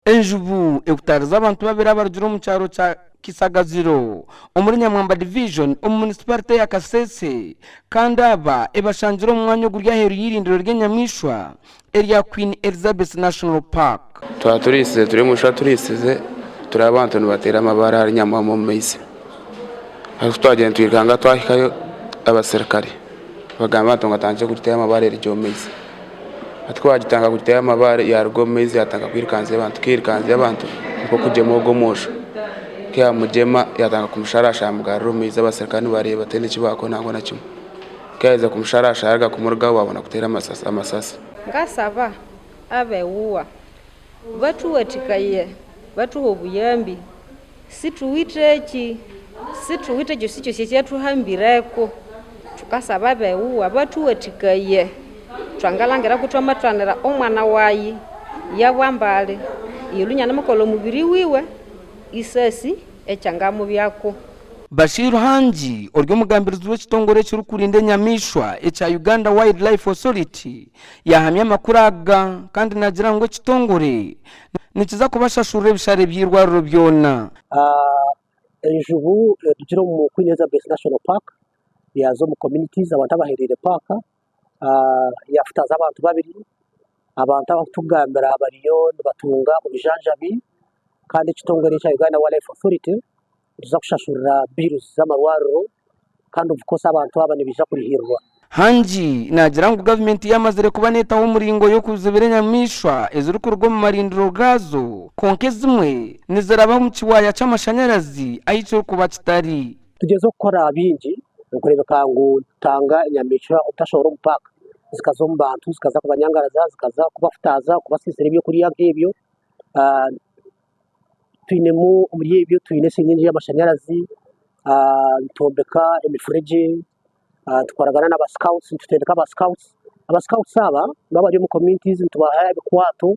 Enjubu ekutaarize abantu babiri abarugire omu kyaro kya Kisagaziro omuri Nyamwamba Division omu munisiparite ya Kasese kandi aba ebashangire omu mwanya oguri aheeru y'eirindiro ry'enyamaishwa erya Queen Elizabeth National Park. Twaba turiisize turi omu ishwa turiisize turi abantu nibateera amabaare ahari Nyamwamba omu maizi. Haza ku twagyenda nitwirukanga twahikayo abaserukare bagamba abantu ngu atandikye kugiteera amabaare erugye omu maizi. Hati ku baagitandika kugiteera amabaare yaaruga omu maizi yaatandika kwirukanzya abantu, kwirukanzya abantu nikwo kugyema ogwo omwojo. Ku yaamugyema yaatandika kumusharashara yamugarura omu maizi abaserukare nibareeba tihaine eki baakora nangwa na kimwe. Ku yaaheza kumusharashara yaaruga kumurugaho baabona kuteera amasasi. Nkasaba abewuwa batuwatikaye batuhe obuyambi situwithe eki situwithe kyosi kyosi ekyathuhambireko thukasaba abewuwa bathuwathikaye thwangalhangira kuthwamathwanira omwana wayi yabwambali ilu inanimukolha omubiri wiwe isasi ekyangamubyako. Bashir Hangi ori omugambirizi w'ekitongore ekirikurinda enyamaishwa ekya Uganda Wildlife Authority yaahamya amakuru aga kandi naagira ngu ekitongore nikiza kubashashurira ebishare by'eirwariro byona. Enjubu erugire omu Queen Elizabeth National Park yaaza omu communities abantu abahereire paaka yaafutaza abantu babiri, abantu abu turikugambira bariyo nibatunga obujanjabi kandi ekitongore ekya Uganda Wildlife Authority nituza kushashurira bills z'amarwariro kandi of course abantu aba nibaija kurihirirwa. Hangi naagira ngu gavumenti yaamazire kuba neetaho omuringo y'okuzibira enyamaishwa ezirikuruga omu marindiro gaazo kwonka ezimwe niziraba omu kiwaaya ky'amashanyarazi ahu kirikuba kitari. Tugyezeho kukora bingi okureebeka ngu nitutanga enyamaishwa obutashohora omu paaka zikaza omu bantu zikaza kubanyangaraza zikaza kubafutaaza kubasiisira ebyokurya nk'ebyo. Twinemu omuri ebyo twine senyenge y'amashanyarazi, nitwombeka emifuregye, tukoragana na basikawutu nitutendeka basikawutu, abasikawutu aba nibaba bari omu communities nitubaha ebikwato.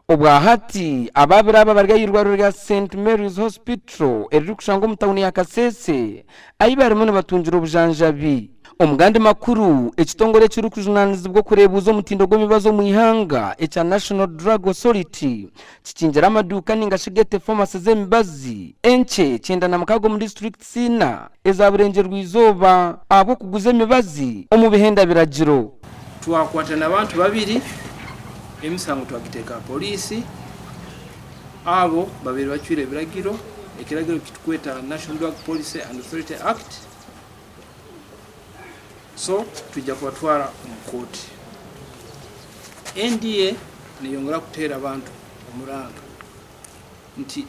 Obwa hati ababiri aba bari ah'eirwariro rya St Mary's Hospital eririkushangwa omu tauni ya Kasese ahi barimu nibatungira obujanjabi. Omu gandi makuru, ekitongore ekirikujunaanizibwa okureebuuza omutindo gw'emibazi omu ihanga ekya National Drug Authority kikingire amaduuka ninga shi geete famasi z'emibazi enkye 96 omu disiturikiti ina eza Burengyerwa-izooba ahabw'okuguza emibazi omu bihenda biragiro. Twakwata n'abantu babiri, emisango twagiteeka aha poliisi. Abo babaire bacwire ebiragiro, ekiragiro eki turikweta National Drug Policy and Authority Act. So twija kubatwara omu kooti. NDA neyongera kuteera abantu omuranga nti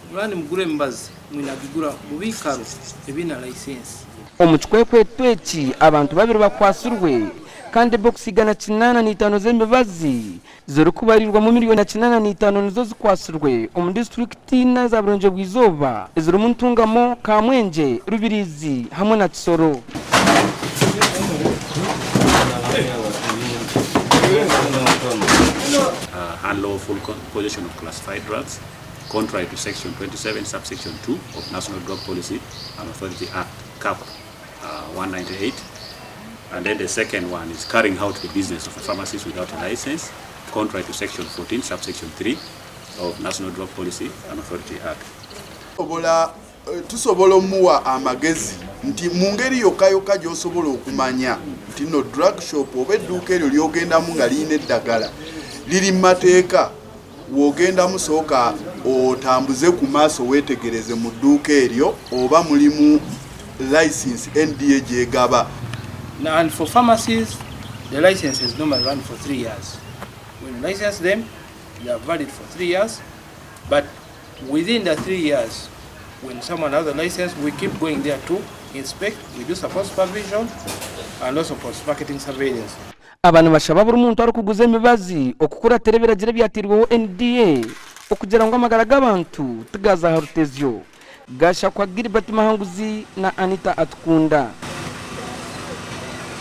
muraba nimugura emibazi mwine kugigura mu biikaro ebiine layisensi. Omu kikwekweto eki abantu babiri bakwatsirwe kandi ebokisi 805 z'emibazi zirikubariirwamu miriyoni 85 nizo zikwatsirwe omu disiturikiti ina eza Burengyerwa-izooba ezirimu Ntungamo, Kamwengye, Rubirizi hamwe na Kisoro. Unlawful possession of classified drugs contrary to section 27 subsection 2 of National Drug Policy and Authority Act cap 198 and then the second one is carrying out the business of a pharmacist without a license contrary to section 14 subsection 3 of National Drug Policy and Authority Act. Tusobola omuwa amagezi nti mu ngeri yokka yokka gy'osobola okumanya nti no drug shop oba edduuka eryo ly'ogendamu nga lirina eddagala liri mu mateeka w'ogendamu sooka otambuze ku maaso weetegereze mu dduuka eryo oba mulimu license NDA gy'egaba. And for pharmacies, the licenses normally run for 3 years. When you license them, they are valid for 3 years, but within the 3 years, when someone has a license, we keep going there to inspect, we do support supervision and also post-marketing surveillance. Aba nibashaba buri muntu arikuguza emibazi okukuratira ebiragiro ebyateirweho NDA okugira ngu amagara g'abantu tigaaza aha rutezyo. Gashakwa Gilbert Mahanguzi na Anita Atukunda.